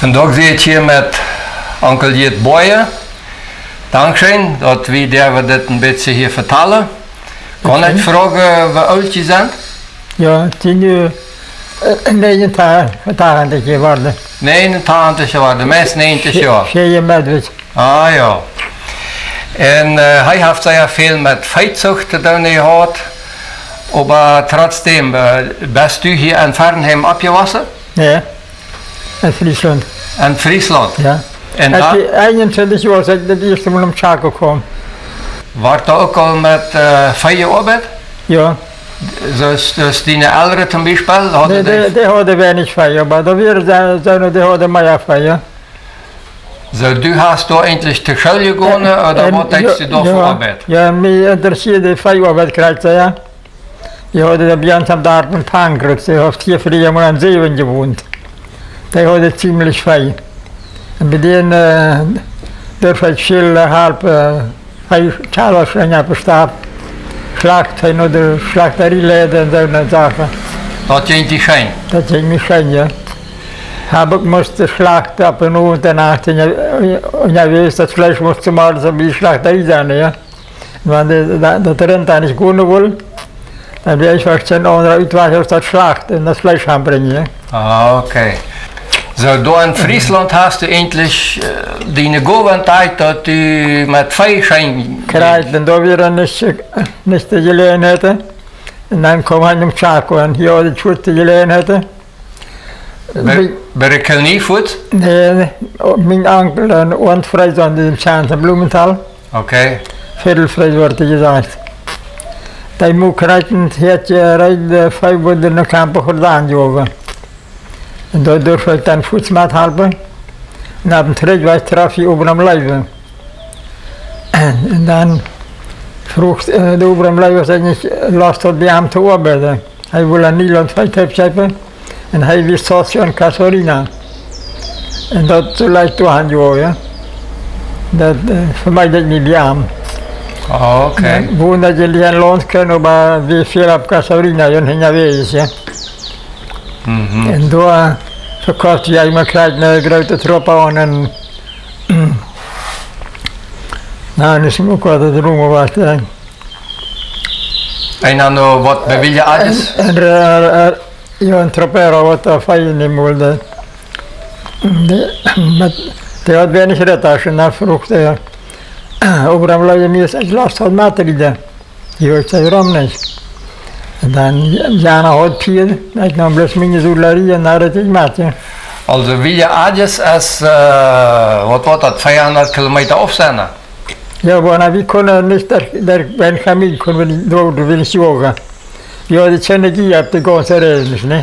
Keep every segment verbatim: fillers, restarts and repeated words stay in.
Un doa sie ekj hia met Onkel Jit Boye. Dankscheen, daut wie derwen dit een bät hia vetalen. Kaun ekj froagen, woo oolt jie sent? Jo, ekj sie nu, äh, negenentachentich jeworden. Negenentachentich jeworden, meist negenentich Joa. Vier Joa met. Ah jo. Un, äh, hee haft sea väl met Veezucht to doonen jehaut. Oba trotzdäm, äh, best du hia en Fernheim oppjewossen? Jo. En Friesland. En Friesland? Jo. Un ekj dan? Eenuntwintich Joa, aus ekj daut ieeschte Mol no Chaco kjeem. Wort doa uk aul met, äh, Vee jeoabeit? Jo. Soo aus, aus diene Elren toom Biespel, hauden dee, dee hauden weinich Vee, oba doa wieren see, see, dee hauden mea Vee, jo. Soo, du hast doa eejentlich to School jegonen, äh, ooda waut deedst du doa fa Oabeit? Jo, mie interessieed de Veeoabeit krakjt, jo. Wie hauden doa bie ons aum Darp en Pankruts, dee haud hia frieha mol aun Säwen jewont. Dee haud ziemlich väl. Un bie dän, äh, durf ekj väl, äh, halpen, äh, hee Tjaloschenja bestaut, Schlachtheen ooda Schlachterie leiden un soone Sachen. Daut jinkj die scheen? Daut jinkj mie scheen, jo. Hab ekj must schlachten opp un aun de Nacht, un jo, un jo, wist, daut Fleesch must zemorjes bie de Schlachterie sennen, jo. Wan de, de, daut Rint dan nich gonen wull, dan wia eefach kjeen aundra Utwajch aus daut schlachten un daut Fleesch aunbrinjen. Ah, okay. Soo, doa en Friesland hast du eejentlich, äh, diene Gow entdakjt, daut du met Vee scheen krakjt, un doa wia dan nich, äh, nich de Jeläajenheit. Un dan kjeem hee no Chaco un hia haud ekj fuats de Jeläajenheit. Bie, bie de Kolonie fuats? Nä, nä. Mien Onkel, een Aunt Freesand, dee sent en Blumenthal. Okay. Veedel Frees woat doa jesajcht. Dee must krakjt hia reed, äh, Vee wudden no Campo Jordán joagen. Un doa durf ekj dan fuats methalpen. Un opp dän Trigjwajch trof ekj Abraham Leiwe. Un dan fruach, äh, de Abraham Leiwe, aus ekj nich Lost haud, bie am to oabeiden. Hee wull en Nieland Vee toop kjeepen. Un hee wia Socio en Casuarina. Un daut sull ekj doa han, jo, jo. Daut, äh, fa mie daut nich bie am. Ah, okay. Jo, woo daut jie en Launt kunnen, oba wie väl opp Casuarina, jo, hinjawäajes, jo. Mhm. Un doa vekoft wie eemol krakjt eene groote Trupp aun un, na, nu es mie uk waut daut Rumo wia, jo. Eena no waut bie Villa Hayes? En, en, äh, äh, jo, en tropero waut doa fein nemen wull. Dee, met, dee haud weinich Retaschen, dan fruach dee, Abraham Leiwe, aus ekj Lost haud, met dee. Jo, ekj säd, wuarom nich? Un dan, Jana haud Pieed, ekj neem bloos miene Solarie un dan reed ekj met, jo. Aulsoo, Villa Hayes es, äh, waut woat daut, veahundat Kilometa auf sennen? Jo, oba na, wie kunnen nich, de, de Benjamin kunnen wie nich, doa, doa wie nich joagen. Jo, dee kjennen dee opp de gaunze Reis, nä?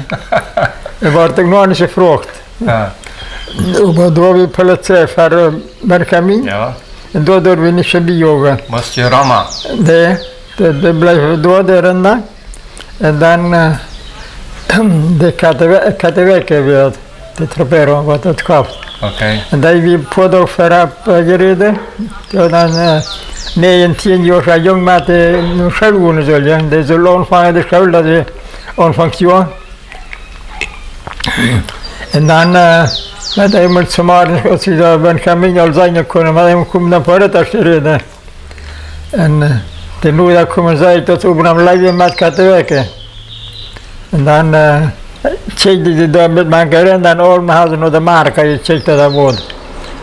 Hee wort uk noch nich jefroacht. Jo. Oba doa wia Polizei ver, äh, Benjamin. Jo. Un doa durf wie nich vebie joagen. Must je rammen. Nä, dee, dee bleewen doa, de Rinda. Un dan, äh, de Katawe-, Kataweque wia daut, de tropero, waut daut koft. Okay. Un dee wia poa Doag verop, äh, jeräden. Jo, dan, äh, näajentieen Joa, een Jung met, äh, no School gonen sull, jo. Dee sull aunfangen de School, daut hee aunfangt Joa. Un dan, äh, met eemol zemorjes, aus wie doa bie Kamin aul sennen kunnen, met eemol kjeemen dan Porretas to räden. Un, äh, de Noda kjeemen, säd ekj, daut Abraham Leiwe met Kataweque. Un dan, äh, kjikjten dee doa met Mankarin, dan aul, hauden see no de Marka jekjikjt, daut wia waut.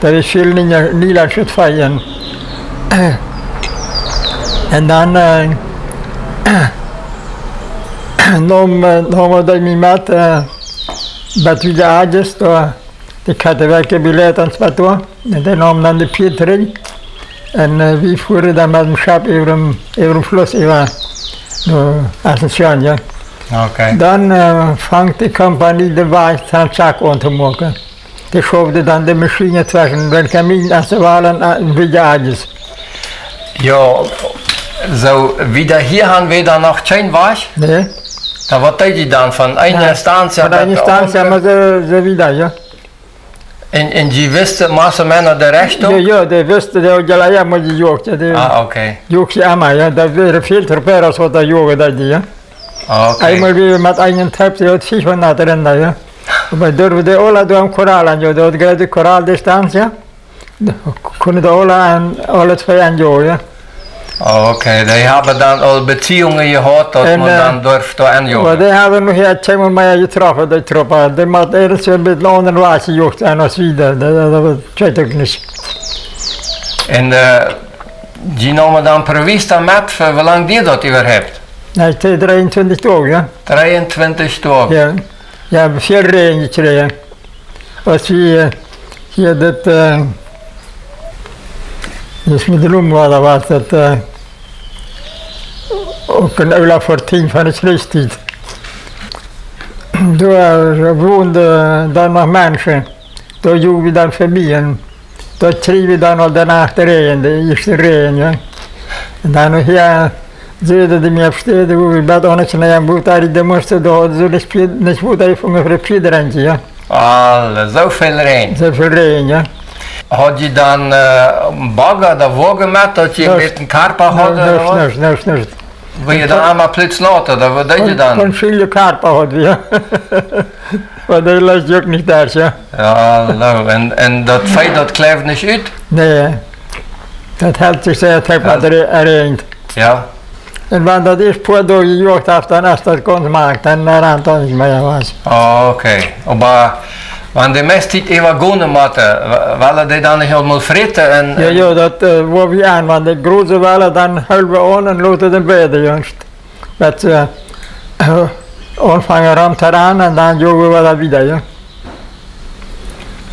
Daut es väl Niela-, Nielandsche Vee. Un dan, äh, neem, äh, neem wie dee met, äh, bat Villa Hayes, doa, de Kataweque bie Leutens bat doa. Un dee neem dan de Pieed trigj. Un, äh, wie fuaren dan met däm Schepp äwa däm, äwa däm Fluss äwa, no Asunción, jo. Okay. Dan, äh, funk de Kompanie de Wajch San Jacques aun to moaken. Dee schauften dan de Maschien tweschen Benjamin, Azaval un, äh, Villa Hayes. Jo, soo, wieda hia han wie dan noch kjeen Wajch? Nä. Dan waut deeden jie dan von eene Estancia bat de aundre? Jo, von eene Estancia, oba soo, soo wieda, jo. Un, un jie wisten más o menos de Richtung? Jo, jo, dee wisten, dee hauden aul emma jejoagt, jo, dee joagden emma, jo. Ah, okay. Daut wieren väl troperos, waut doa joagen, daut dee, jo. Ah, okay. Eemol wia wie met eenen Trupp, dee haud fiefhundat Rinda, jo. Oba doa wia de aula doa aum Corral aun, jo, doa de groote Corral-Distanz, jo. Kunnen doa aula aun, aule twee aun, jo, jo. Okay, dee haben dan aul Beziehungen jehaut, daut maun dan durf doa aun, jo. Oba dee haben noch hia kjeenmol mea jetroffen, dee Trupp. Dee mott irjentwua met eenen aundren Wajch jejocht sennen aus wie doa. Daut, daut, daut weet ekj uk nich. Un, äh, dee neemen dan Proviant met, fa woo lang dieed daut äwahaupt? Na, ekj deed dreeuntwintich Doag, jo. Dreeuntwintich Doag? Jo. Jo, väl Räajen jekjräajen. Aus wie, äh, hia daut, äh, daut met de Lum wia, daut wia daut, äh, uk een Ola Fortin von de Kjrichstiet. Doa, äh, wonden dan noch Menschen. Doa joagen wie dan verbie un doa kjrieejen wie dan aul de Nacht Räajen, de ieeschte Räajen, jo. Un dan noch, jo, säden dee mie opp Städ, wua wie bät aun daut Boot, dee musten doa soo nich Wota jefungen fa de Pieed drinkjen, jo. Aula, soo väl Räajen. Soo väl Räajen, jo. Haud jie dan, äh, een Bagga ooda Woagen met, daut jie een bät Karpa hauden, ooda waut? Nuscht, nuscht, nuscht. Wua jie dan emol plets naut, ooda waut deed jie dan? Von väl Karpa haud wie. Oba dee leet uk nich doa, jo. Jo, nu, un, un daut Vee, daut kjleef nich ut? Nä. Daut helt sikj sea, daut haft waut erreacht. Jo. Un wan daut ieescht poa Doag jejoacht haft, dan es daut gaunz mak, dan, dan rant daut nich mea waut. Oh, okay. Oba wan dee meist Tiet äwa gonen motten, wa-, wellen dee dan nich aul mol frieten un, jo, un jo, daut, äh, wua wie aun, wan dee groot woaren, dan hoolen wie aun un loten dee weiden, jo. Daut, äh, aunfangen rom to rannen un dan joagen wie daut wada, jo.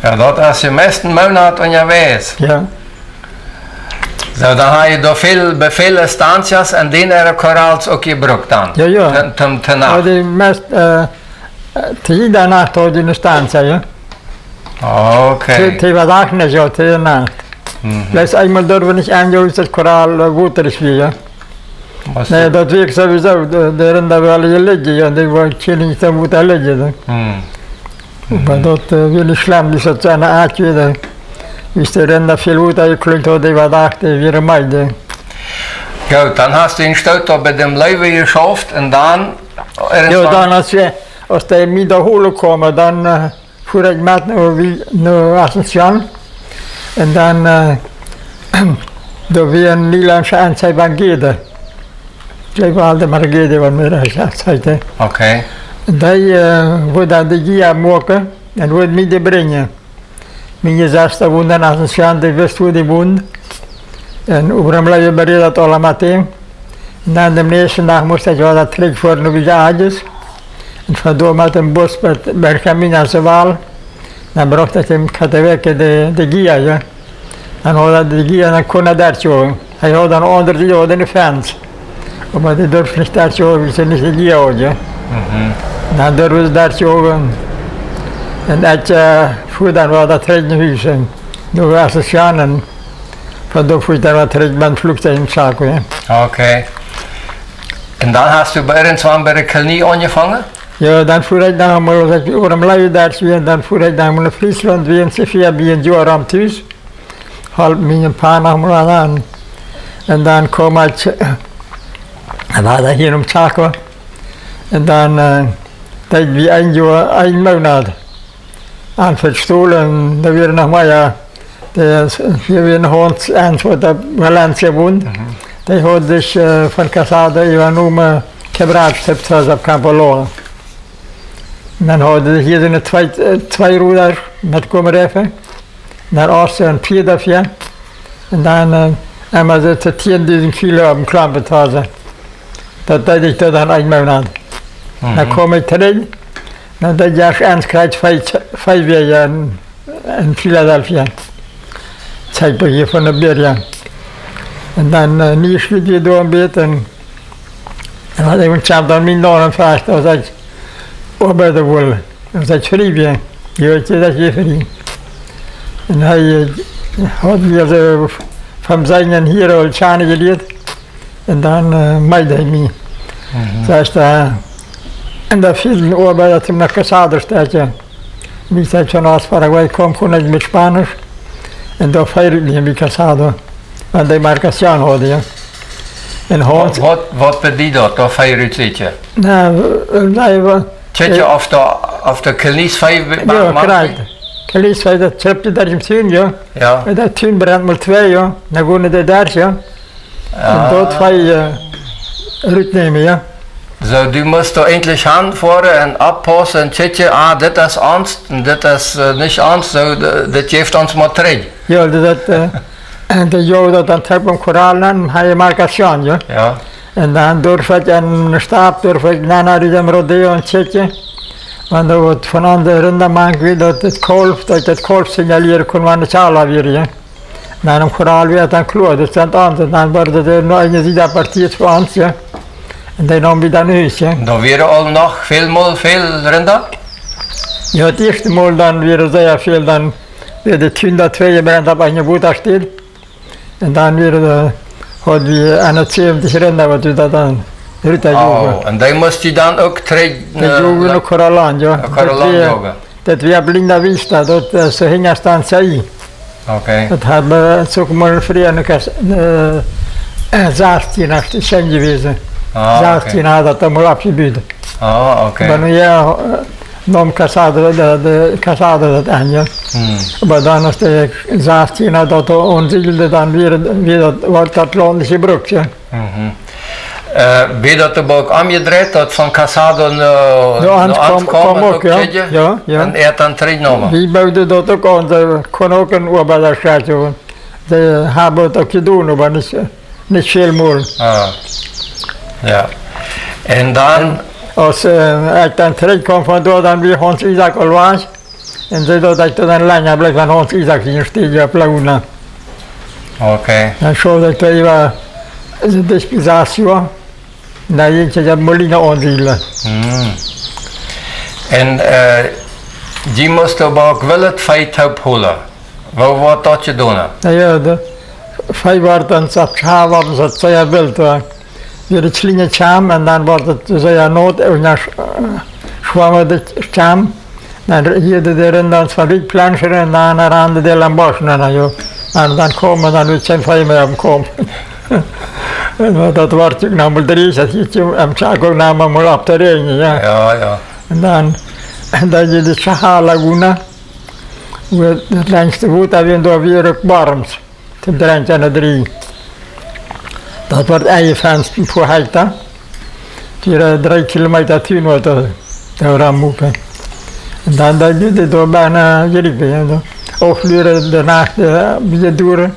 Jo, daut es de mieeschte Moonat unjawäajes. Jo. Soo, dan hab jie doa väl, bie väle Estancias un dee äare Corrals uk jebrukt dan. Jo, jo. Toom, toom, toom Nacht. Jo, dee mieeschte, äh, äh, to jiede Nacht haud jie eene Estancia, jo. Okay. Dee, dee wia uk nich, jo, to jiede Nacht. Mhm. Bloos eemol durf wie nich aun, jo, es daut Corral, äh, Wota es wia, jo. Nä, daut wia sowieso, de, de Rinda wellen hia lijen, jo, dee wellen hia nich soo goot lijen, jo. Hm. Oba daut, äh, wia nich schlemm, daut es soo een Aktje, daut es de Rinda väl Wota jekjlunken haud, dee wia doa, dee wia meed, jo. Goot, dan hast du een Stoot doa bie däm Leewe jeschauft un dan, jo, dan, aus wie, aus dee mie doa holen kjeemen, dan, äh, fua ekj met no, wie, no Asunción. Un dan, äh, doa wia een Nederlaundsche Anzeige von Gede. Ekj jleew, Waldemar Gede, waut mie daut jesajcht haud. Okay. Un dee, äh, wull dan de Guia moaken un wull mie dee brinjen. Miene Sesta wond en Asunción, dee wist, wua dee wond. Un äwa däm Leewe beräd daut aula met am. Un dan dän näakjsten Dach must ekj wada trigj foaren no Villa Hayes. Un von doa met dän Bus bie, bie Camino Zaval. Dan brocht ekj däm Catavecche de, de Guia, jo. Dan haud hee de Guia, dan kunn hee doa joagen. Hee haud aun de aundre Sied haud hee eene Fenz. Oba dee durf nich doa joagen, wiels hee nich de Guia haud, jo. Mhm. Dan durf hee doa joagen. Un ekj, äh, fua dan wada trigj no Hus. Un doa wia Asunción un von doa fua ekj dan wada trigj biem Fluchzeich no Chaco, jo. Okay. Un dan hast du bie irjentwan bie de Kolonie aunjefongen? Jo, dan fua ekj noch eemol, aus ekj äwa däm Leewe doa wia, dan fua ekj noch eemol no Frieslaunt, wia en Sofia bie een Joa rom tus. Holp mienen Pa noch mol aun. Un dan kjeem ekj, äh, wada hia no Chaco. Un dan, äh, deed wie een Joa, een Moonat. Aun Feld Stolen, doa wia noch mea, jo, dee es, hia wia een Hauns, eent waut opp Valencia wond. Mhm. Dee haud sikj, äh, von Casado äwajenomen, Quebrada, Tipps opp Campo Loro. Un dan haud hee hia soone twee, äh, twee Roda met Gummireifen. Dan Osten un Pieda fia. Un dan, äh, eemol soo tieendusent Kilo opp een Klompen too. Daut deed ekj doa dan een Moonat. Dan, mhm, kjeem ekj trigj. Dan deed ekj ieescht eent kjrieech fiew, fiew Wäakj en, en Filadelfia. Zeet hia von de Birja. Un dan, äh, nu schliet wie doa een bät un, un haud ekj een Kjamp dan mien Nomen vecht, aus ekj oabeiden wull. Aus ekj frie wia, jo, ekj säd, ekj sie frie. Un hee, äh, haud mie soo vom Sinjen hia aul kjanen jelieet. Un dan, äh, meed hee mie. Mhm. Daut es doa, un doa väl Oabeida toom no Casado stäakjen. Wiels ekj von Ost-Paraguay kjeem, kunn ekj met Spaunisch. Un doa fieed ekj mie bie Casado. Aun de Demarcación haud ekj, jo. Un Hauns. Waut, waut, waut bediet daut, doa fieed sikj? Na, äh, na, wa-, Kjikj, äh, auf der, auf der Kelnies Feibe. Jo, krakjt. Kelnies Feibe, daut schrift je doa em Tun, jo. Jo. Daut Tun brennt mol twee, jo. Dan gonen dee doa, jo. Un doa twee, äh, rutnämen, jo. Soo, du must doa eejentlich hanfoaren un oppaussen un kjikjen, ah, dit es ons un dit es, äh, nich ons, soo, d-, dit jeft ons mol trigj. Jo, daut, äh, un dan jo, daut dan Taup em Corral, dan ha je Markazion, jo. Jo. Un dan durf ekj aun de Stap, durf ekj dan no däm rodeo un kjikjen. Wan doa waut von aundre Rinda mank wia, daut daut Kaulf, daut ekj daut Kaulf signalieren kunn, wan de Kjala wia, jo. Dan em Corral wia dan kloa, daut sent aundre, dan worden dee no eene Sied apartiet fa ons, jo. Un dee neem wie dan ut, jo. Doa wieren aul noch väl mol väl Rinda? Jo, daut ieeschte Mol dan wia sea väl, dan wia de Tun doa twee jebrennt opp eene Wotastäd. Un dan wia, äh, haud wie eenenzewentig Rinda, waut wie doa dan rut joagen. Oh, un dee must jie dan uk trigj, dee, äh, joagen no Corral, jo. No Corral joagen. Daut wia, daut wia Linda Vista, daut, äh, soo hinja Estancia. Okay. Daut haud wie soo mol frie eene Kas-, äh, äh, sastien, daut es scheen jewast. Ah, okay. Sastien haud daut dan mol oppjebut. Ah, okay. Oba nu jo, äh, neem Casado, de, de Casado daut aun, jo. Hm. Oba dan aus de sastien daut aunsiedelde, dan wia, wia daut, wort daut Launt nich jebrukt, jo. Mhm. Äh, wia daut oba uk omjedreit, daut von Casado no, no ons kaum, kaum uk, jo. Jo, jo. Un äa dan trigjneem. Wie buden daut uk aun, doa kunn uk een Oabeida schaufen. Dee haben daut uk jedonen, oba nich, äh, nich väl mol. Ah. Jo. Un dan? Un aus, äh, ekj dan trigjkjeem von doa, dan wia Hans Isaak aul wajch. Un soo daut ekj doa dan lenja bleef, wan Hans Isaak hia steit, jo, opp Laguna. Okay. Dan schaufd ekj doa äwa, soo dicht bie sas Joa. Un dan jinkj ekj no Molina aunsiedlen. Hm. Un, äh, dee must oba uk wellen Vee toopholen. Woo wort daut jedonen? Na jo, de Vee wort dan soo, Kjala wort soo sea wilt, wa. Wia de kjliene Kjam un dan wort et sea naut un dan sch-, äh, schwommen de Kjam. Dan hia de Rinda von Riekplanschen un dan randen dee em Bosch, na, na, jo. Un dan kaumen, dan wia kjeen Vee mea aum Komen. Un daut wort uk noch mol dreist, daut hia aum Chaco noch mol opp to räajnen, jo. Jo, jo. Un dan, un dan hia de Chajá Laguna, wua daut lenjste Wota wia, doa wia uk Borms. Toom drinkjen aun de Drie. Daut wort eefenst een poa Hekta. Vea, äh, dree Kilometa Tun wort doa, doa rom muaken. Un dan, dan deed dee doa bie, äh, Jericho, jo, doa. Aufluaren de Nacht, äh, bie de Däa.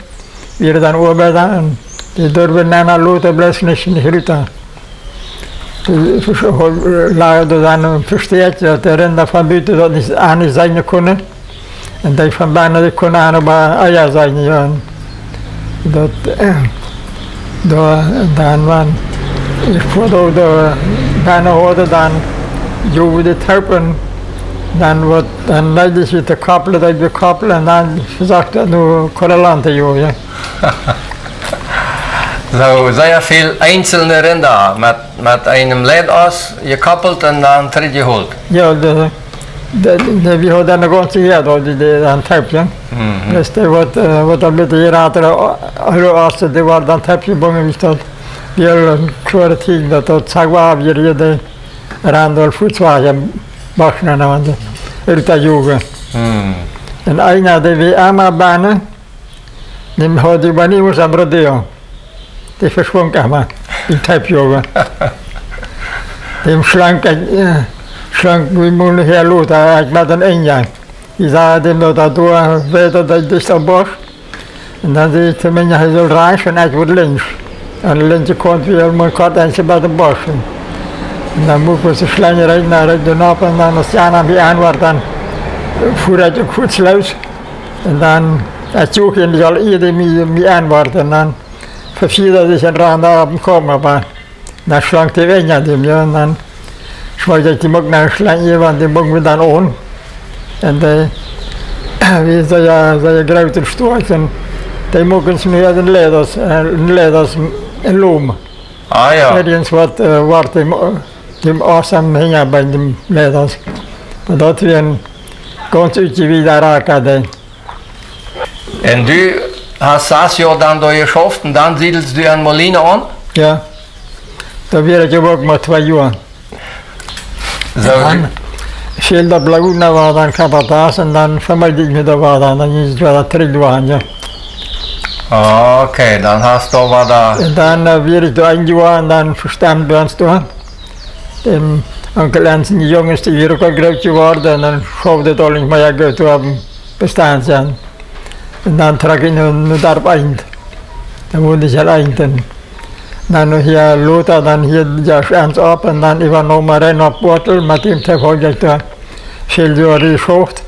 Wia dan Oabeida, un dee durwen dan aul lota bloos nich, nich rut. Dee, äh, lagen doa dan vestäakjt, daut de Rinda von buten daut nich, uk nich seenen kunnen. Un dee von bennen, dee kunnen uk oba Eia seenen, jo. Un daut, äh, doa, dan, wan ekj foa doa, doa bennen haud, dan joagen wie de Taupen, dan wort, dan leet ekj see to kopplen, daut wie kopplen, un dan vesocht ekj no Corral to joagen, jo. Soo, sea väl eenzelne Rinda met, met eenem Leid aus jekoppelt un dan trigjjeholt. Jo, de, de, de, wie hauden eene gaunze Häad, haud dee, dee dan Taupen, jo. Mhm. Daut dee waut, äh, waut dan met de Jerater, äh, aus dee wort dan Taupen jebungen, wia daut, wia een kloaret Tieekjen, daut daut Sagwa wia, dee Randolph Futzwagen, Bosch, na, na, un dee, rut joagen. Mhm. Un eena, dee wia emma bennen, däm haud ekj bie ons aum Rodeo. Dee veschwunk emma, dee Taupen joagen. Däm schlank, äh, schlank, wie mol hia lota, ekj met een Enj. Ekj säd däm daut, daut doa wieda, daut dicht aum Bosch. Un dan säd ekj to am, hee saul rajchts un ekj wudd linkjs. Aun de linkje Kaunt wia mol kort eent bie däm Bosch. Un dan must wie soo schlank räden, dan räd ekj doa nopp un dan aus dee aundre mie aunwort, dan fua ekj uk kort loos. Un dan, ekj suach am aul ea dee mie, mie aunwort. Un dan vefieed hee sikj un rand opp dän Kaunt, oba dan schlank dee wajch, jo, un dan schmeet ekj däm uk noch een Schlenj äwa, un dee muak wie dan aun. Un dee, wie see, jo, see groot un stoakj, un dee muak ons nu een Leid aus, äh, een Leid aus een Loom. Ah, jo. Irjent waut, äh, wort däm, däm Oas aum Henj bie däm Leid aus. Oba daut wia een gaunz utjewieda Raka, dee. Un du hast sas Joa dan doa jeschauft un dan siedelst du en Molina aun? Jo. Doa wia ekj oba uk mau twee Joa. Soo, dan fäld daut Laguna wada, dan Capataz, un dan vemeed ekj mie doa wada, dan jinkj ekj wada trigj doahan, jo. Okay, dan hast du wada. Un dan, äh, wia ekj doa een Joa un dan vestemt bie ons doa. Däm Onkel Enns siene Junges, dee wieren uk aul groot jeworden, un dan schaufd daut aul nich mea goot to haben, bestaut sennen. Un dan trock ekj no, no Darp Eent. Dan wond ekj aul Eent. Un dan noch hia Lothar, dan hia Josch Enns opp, un dan äwanomen Reinhard Boatel, met däm hab ekj doa väl Joaren jeschauft.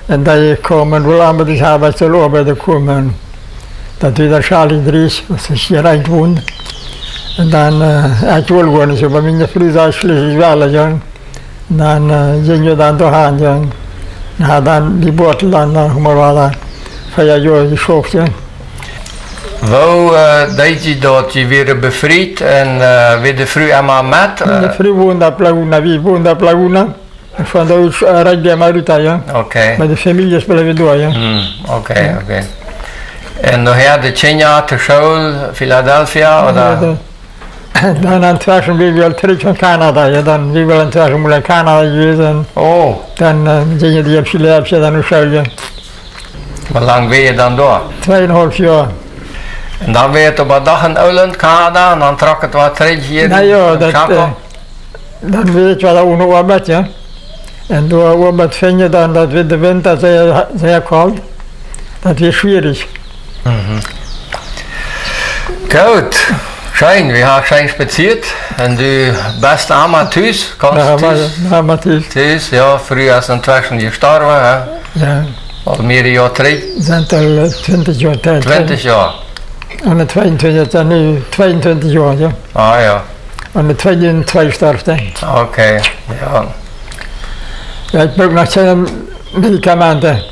Un dee kjeemen woll aun, bat ekj hab, ekj sull oabeiden komen. Daut wia dan Charlie Dries, waut hia Eent wond. Un dan, äh, ekj wull goanich, oba miene Fru säd, schlieslich well ekj, jo. Un dan, äh, jinkj wie dan doahan, jo. Un dan dee Boatel dan, dan noch mol wada vea Joa jeschauft, jo. Woo, äh, deed jie daut? Jie wieren befriet un, äh, wia de Fru emma met? Miene, äh, Fru wond opp Laguna, wie wonden opp Laguna. Un von doa ut, äh, reisden wie emma rut, jo. Okay. Bie de Famieljes bleewen wie doa, jo. Hm, okay, jo, okay. Un nohäa de Kjinja to School, Philadelphia, jo, ooda? Jo, dan, dan entweschen wia wie aul trigj von Kanada, jo. Dan wia wie aul entweschen mol en Kanada jewast. Oh. Dan, äh, jinjen dee opp Philadelphia dan no School, jo. Woo lang wia jie dan doa? Tweeunhaulf Joa. Un dan wia et oba doch en Oland, Kanada, un dan trock et wada trigj hia. Na jo, daut, Chaco? Äh, dan wia ekj wada one Oabeit, jo. Un doa Oabeit finjen, dan, daut wia de Winta sea, sea kolt. Daut wia schwierich. Mhm. Goot. Scheen, wie haben scheen spazieet. Un du best emma tus, kaust tus? Jo, emma, emma tus. Tus, jo, Fru es entweschen jestorwen, jo? Jo. Aul mearere Joa trigj? Sent aul, äh, twintich Joa trigj. Twintich Joa? Aun de tweeuntwintich, jo, nu tweeuntwintich Joa, jo. Ah, jo. Aun de tweeuntwintich storf dee. Okay, jo. Jo, ekj bruck noch kjeene Medikamenten.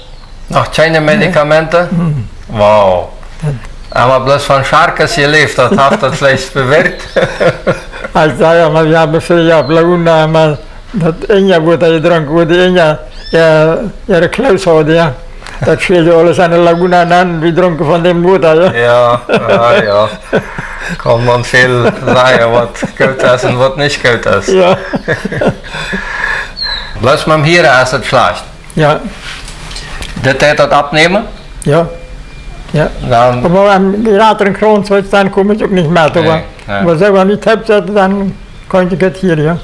Noch kjeene Medikamenten? Nä. Hm. Wow. Jo. Oba bloos von Scharkes jeläft, daut haft daut veleicht bewirkjt. Ekj säd, jo, oba wie haben väl Joa opp Laguna, oba daut eene Wota jedrunken, wua dee eene, jo, äare Klauss haud, jo. Daut schwäld aules aun de Laguna aun, wie drunken von däm Wota, jo. Jo, jo, jo. Kaun maun väl sajen, waut goot es un waut nich goot es. Jo. Bloos met däm Hieren es et schlajcht. Jo. Dit deit daut oppnämen? Jo. Jo. Dan oba aum jratren Kraunt, soo, dan kom ekj uk nich mea, nä, oba, nä, oba soo, wan ekj toop sett, dan kaun ekj et hia, jo.